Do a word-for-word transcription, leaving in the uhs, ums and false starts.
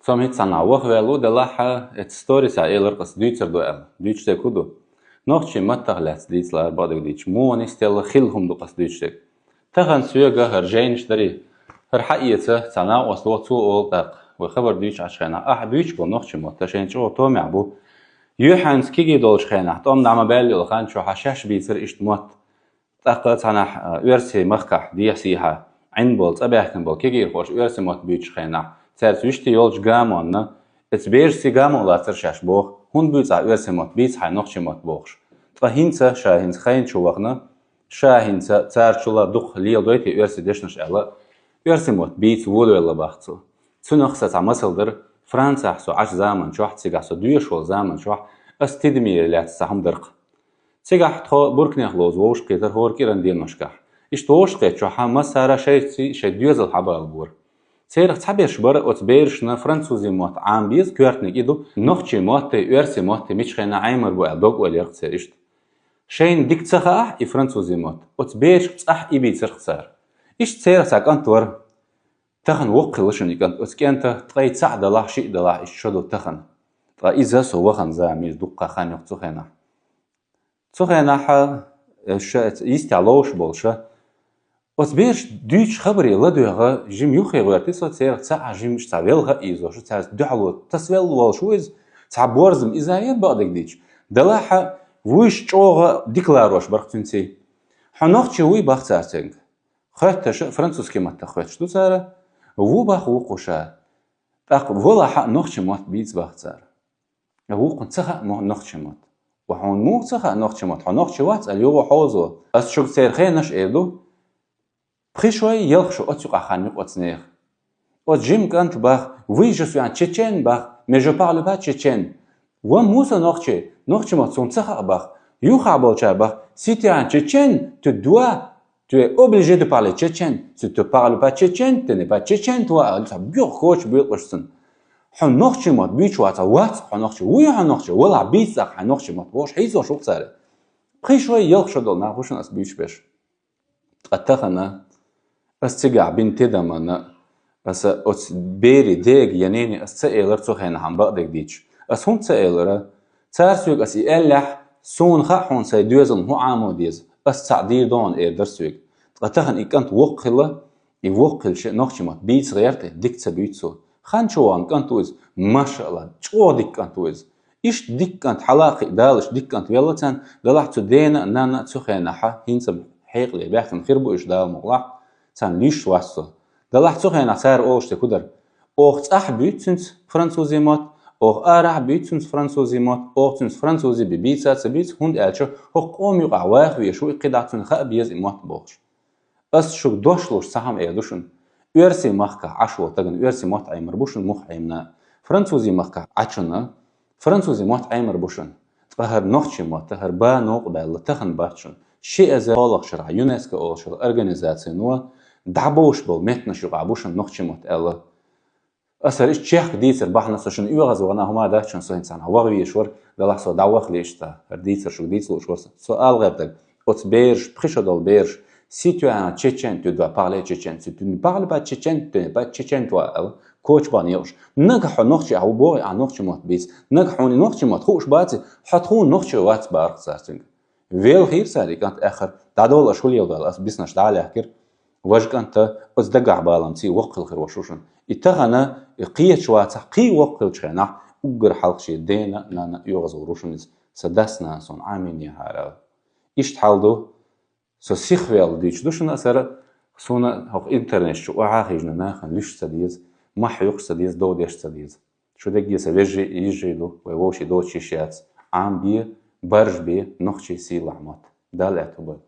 Цомгица цхьанахьа ваха ваьлла ву, делахь а, эцу сторисехь элира-кх ас дуьйцур ду аьлла. Дуьйцуш дерг хӀун ду? Нохчийн маттах лаьцна дийцалара бакъдерг дийцича, муха нисделла хилла хӀума ду-кх ас дуьйцуш дерг. Тахан соьга хӀара жайнаш дарий, хӀара хьаэца цхьа накъост ву, цо олу тӀаккха, вай хабар дуьйцуш Ӏачу хенахь, ахь буьйцуш болу нохчийн мотт шайна чӀогӀа томехь бу. Юьхьанца кегий долчу хенахь, тӀом дӀа ма баьлла йолу хан чохь шаьш бийцира иштта мотт. ТӀаккха цхьанахь, а, оьрсийн махкахь дехьа-сехьа Ӏин болу, цӀа баьхкина болу кегийрхоша оьрсийн мотт буьйцучу хенахь, цаьрца вуьшта йолчу гамонна, эцу берашций гамон лацара шаьш боху, хӀунда буьйцу ахь оьрсийн мотт, бийца хьайн нохчийн мотт бохуш. Ткъа хӀинца, ша хӀинца хайн чу вахана, ша хӀинца царчул а дукха леладой те оьрсийн дешнаш аьлла, оьрсийн мотт бийца волавелла бах цо. Цунах сан цхьа масал дара, Францехь со Ӏачу заман чохь, цигахь со доьшуш волу заман чохь, ас тидамера лаьцна цхьа хӀума дара-кх. Цигахь тхо Буркнех ловза вовшахкхетара хӀора кӀиран деношкахь. Иштта вовшахкхетчохь массара шайца шайн доьзал хьабалабора. Церах цхьаберш бара оцу берашна французийн мотт Ӏама беза, коьртаниг и ду, нохчийн мотт а, оьрсийн мотт а мича хенахь Ӏемар бу аьлла дог олийра-кх церан иштта. Шайна дика ца хаахь и французийн мотт, оцу берашка цӀахь и бийцира-кх цара. Иштта церах цхьа кӀант вара. Тахана воккха хилла шуна и кӀант, оцу кӀентан ткъе цхьаъ далахь, шиъ далахь иштта шо ду тахана. Ткъа иза со вахана зама, иза дуккха хан ю-кх цу хенахь. Цу хенахь, э, ша, йистехь ловзуш болуш, оцу бераша дуьйцучу хабаре ладоьгӀна, жима юххе гӀоьртира со, церах цхьаъ жимма цхьа велха а ийзош, цаьрца дуьхьало тасавелла волуш ву иза, цхьа борзам иза а яра бакъдерг дийцича. Делахь а вуьйш чӀогӀа дика ларош бара-кх цуьнций. Хьо нохчи вуй бах цара цуьнга. Хоьттуш а, французский маттах хоьттуш ду цара, ву бах вукху ша. ТӀаккха валахь а нохчийн мотт бийца бах цара. Вукхунна ца хаьа мо-, нохчийн мотт. Ва хьуна муха ца хаьа нохчийн мотт? Хьо нохчи вац аьлла юха хьовзо. Ас шуьга церан хенаш эр ду. Пхи шой, ялх шо оцу юкъахь хан ю-кх оцу нехан. Оцу жима кӀанта бах, вуй же суьян чечен бах, mais je parle pas tchétchène. Ва муса нохчи, нохчийн мотт суна ца хаьа бах. Юххехь болчара бах, si tu es un tchétchène, tu dois, tu es obligé de parler tchétchène. Si tu parles pas tchétchène, tu n'es pas tchétchène, toi, аьлла, цхьа боьха коча буьйлкъаш цунна. Хьо нохчийн мотт буьйцуш вац, вац хьо нохчи, вуй хьо нохчи, валахь бийца цхьа хьайн нохчийн мотт, бохуш хьийзош ву-кх цара. Пхи шой, ялх шо долу нах бу шуна ас буьйцуш берш. Ткъа тахана ас цигахь бина тидамна, аса оцу берийн дега я нене ас ца элира цу хенахь бакъдерг дийцича. Ас хӀунда ца элира? Цара соьга ас и аьллехь, суна хаьа хьуна сайн доьзална хӀун Ӏамо деза, ас цхьаъ дийр ду хьуна эр дара соьга. Ткъа тахана и кӀант воккха хилла, и воккха хилча нохчийн мотт бийца гӀерта, дика ца буьйцу цо. Хан чу вахана кӀант ву иза, машаАллахӀ, чӀогӀа дика кӀант ву иза. Иштта дика кӀант хьала а кхиа, Дала иштта дика кӀант велла царна, делахь цу дена а, нанна а цу хенахь, хӀинца хьекъале баьхкина хир бу уьш Дала мукъалахь, царна луьйш вац со. Делахь цу хенахь цара олуш дерг хӀун дара? Оха цӀахь буьйцу цуьнца французийн мотт, оха арахь буьйцу цуьнца французийн мотт, оха цуьнца французийн бен бийца а ца буьйцу, хӀунда аьлча хӀокху къома юкъахь ваха везаш ву, и кхидӀа цуьнан хаа беза и мотт бохуш. Ас шуьга дош луш цхьа хӀума эр ду шуна. Оьрсийн махкахь Ӏаш волу стагана оьрсийн мотт Ӏемар бу шуна муха Ӏемина. Французийн махкахь Ӏачунна французийн мотт Ӏемар бу шуна. Ткъа хӀара нохчийн мотт, хӀара ба новкъа баьлла тахана бац шуна. Ши эзар кхоалгӀачу шарахь ЮНЕСКО олуш йолу организацино дӀабовш болу меттанаш юкъахь бу шуна нохчийн мотт аьлла. Аса хӀара иштта чехка дийцар бахьана со шуна оьгӀаз вахана хӀума дац шуна, со хӀинца цхьанхьа ваха везаш вара, делахь со дӀаваха лиъча ца, хӀара дийцар шуьга дийца лууш вара со. Со ала гӀертарг, оцу бераш, пхи шо долу бераш, si tu es un tchétchène, tu dois parler tchétchène, si tu ne parles pas tchétchène, tu n'es pas tchétchène, toi, аьлла, коча бахана йолуш. Нагахь хьо нохчи ахь ву бохий, ахь нохчийн мотт бийца. Нагахь хьуна и нохчийн мотт хууш баций, хьо тхуна нохчи вац бахара-кх цара цуьнга. Велхийра цара и кӀант аьххар, дӀадолу аша хӀун леладо аьлла, ас биснарш дӀа а лаьхкира. Важа кӀант, оцу дагахь баламца воккха хилла хир волуш ву шуна. И тахана, и кхеташ вацахь, кхин воккха хиллачу хенахь, уггар хьалха шен дена а, нанна а оьгӀаз гӀур ву шуна иза, сан дас-нанас суна Ӏамийнехьара аьлла. Иштта хьал ду, со сихвелла дуьйцуш ду шуна ас хӀара, суна хӀокху интернеташ чу охьа а хиъна нахана луьйш ца деза, мохь юкъаш ца деза, дов деш ца деза. Шу дерриге сан вежарий а, йижарий а ду, вай вовшийн доцуш йиш яц. Ӏамабе, баржабе нохчийн сийлахь мотт. Дала аьтто бойла.